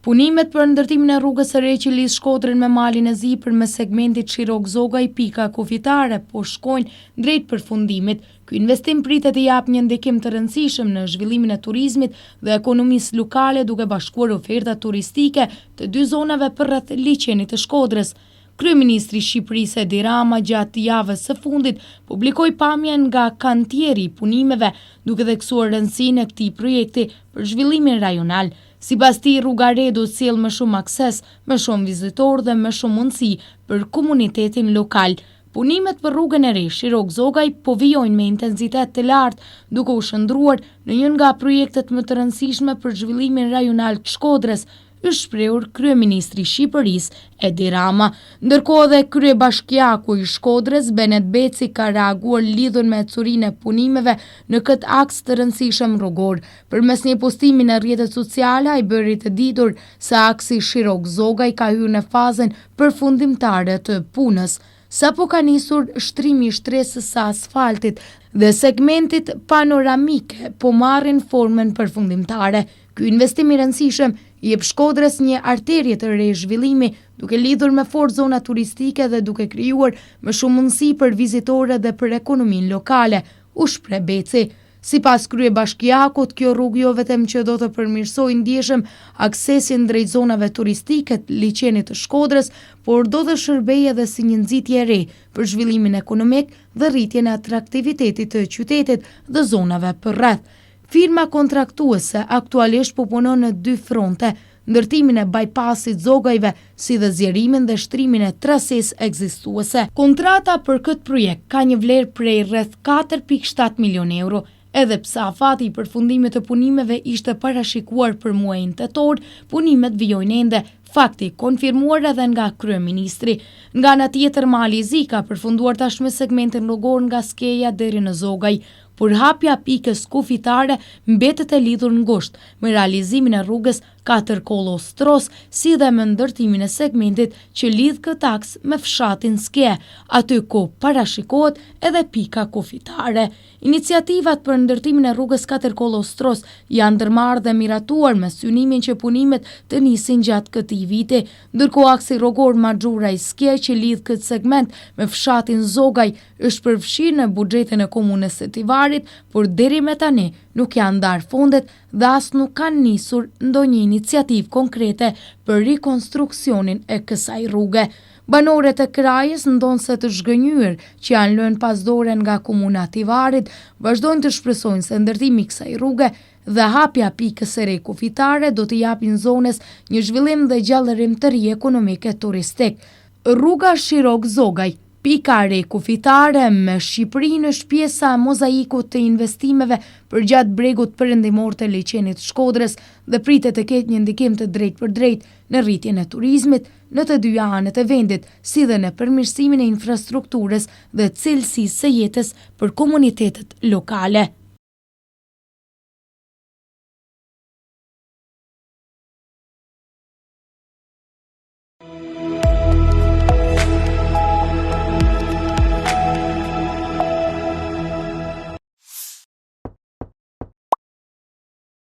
Punimet për ndërtimin e rrugës së re që lidh Shkodrën me Malin e Zi përmes segmentit Shirokë-Zogaj pika kufitare po shkojnë drejt përfundimit. Ky investim pritet të japë një ndikim të rëndësishëm në zhvillimin e turizmit dhe ekonomisë lokale duke bashkuar ofertat turistike të dy zonave përreth liqenit të Shkodrës. Kryeministri i Shqipërisë Edi Rama gjatë javës së fundit publikoi pamje nga kantieri i punimeve, duke theksuar rëndësinë e këtij projekti për zhvillimin rajonal. Sipas tij, rruga e re do të sjellë më shumë akses, më shumë vizitorë dhe më shumë mundësi për komunitetin lokal. Punimet për rrugën e re Shirokë-Zogaj po vijojnë me intensitet të lartë, duke u shndërruar në një nga projektet më të rëndësishme për zhvillimin rajonal të Shkodrës, është shprehur kryeministri i Shqipërisë, Edi Rama. Ndërkohë edhe kryebashkiaku i Shkodrës, Benet Beci ka reaguar lidhur me ecurinë e punimeve në këtë aks të rëndësishëm rrugor. Përmes një postimi në rrjetet sociale, ai bëri të ditur se aksi Shirokë-Zogaj ka hyrë në fazën përfundimtare të punës. Sapo ka nisur shtrimi i shtresës së asfaltit dhe segmentit panoramike po marrin formën përfundimtare. Ky investim i rëndësishëm i jep Shkodrës një arterie të re zhvillimi, duke lidhur me forcë zonat turistike dhe duke krijuar më shumë mundësi për vizitorët dhe për ekonominë lokale, u shpreh Beci. Sipas kryebashkiakut, kjo rrugë jo vetëm që do të përmirësojë ndjeshëm aksesin drejt zonave turistike të liqenit të Shkodrës, por do të shërbejë edhe si një nxitje e re për zhvillimin ekonomik dhe rritjen e atraktivitetit të qytetit dhe zonave përreth. Firma kontraktuese aktualisht po punon në dy fronte, ndërtimin e bypassit Zogajve, si dhe zgjerimin dhe shtrimin e trasesë ekzistuese. Kontrata për këtë projekt ka një vlerë prej rreth 4,7 milionë euro. Edhe pse afati i përfundimit të punimeve ishte parashikuar për muajin tetor, punimet vijojnë ende, fakt i konfirmuar edhe nga kryeministri. Nga ana tjetër, Mali i Zi ka përfunduar tashmë segmentin rrugor nga Skeja deri në Zogaj, por hapja e pikës kufitare mbetet e lidhur ngushtë me realizimin e rrugës Katërkollë Ostros, si dhe me ndërtimin e segmentit që lidh këtë aks me fshatin Ske, aty ku parashikohet edhe pika kufitare. Iniciativat për ndërtimin e rrugës Katërkollë Ostros janë ndërmarrë dhe miratuar me synimin që punimet të nisin gjatë këtij viti. Ndërkohë aksi rrugor Maxhuraj Ske që lidh këtë segment me fshatin Zogaj është përfshirë në buxhetin e Komunës së Tivarit, por deri me tani nuk janë ndarë fondet dhe as nuk kanë nisur ndonjë iniciativë konkrete për rikonstruksionin e kësaj rruge. Banorët e Krajës, ndonëse të zhgënjyer që janë lënë pas dore nga Komuna e Tivarit, vazhdojnë të shpresojnë se ndërtimi i kësaj rruge dhe hapja e pikës së re kufitare do t'i japin zonës një zhvillim dhe gjallërim të ri ekonomik e turistik. Rruga Shirokë-Zogaj, Pika e re kufitare me Shqipërinë është pjesa e mozaikut të investimeve përgjatë bregut perëndimor të liqenit të Shkodrës dhe pritet të ketë një ndikim të drejtpërdrejtë në rritjen e turizmit në të dyja anët e vendit, si dhe në përmirësimin e infrastrukturës dhe cilësisë së jetës për komunitetet lokale.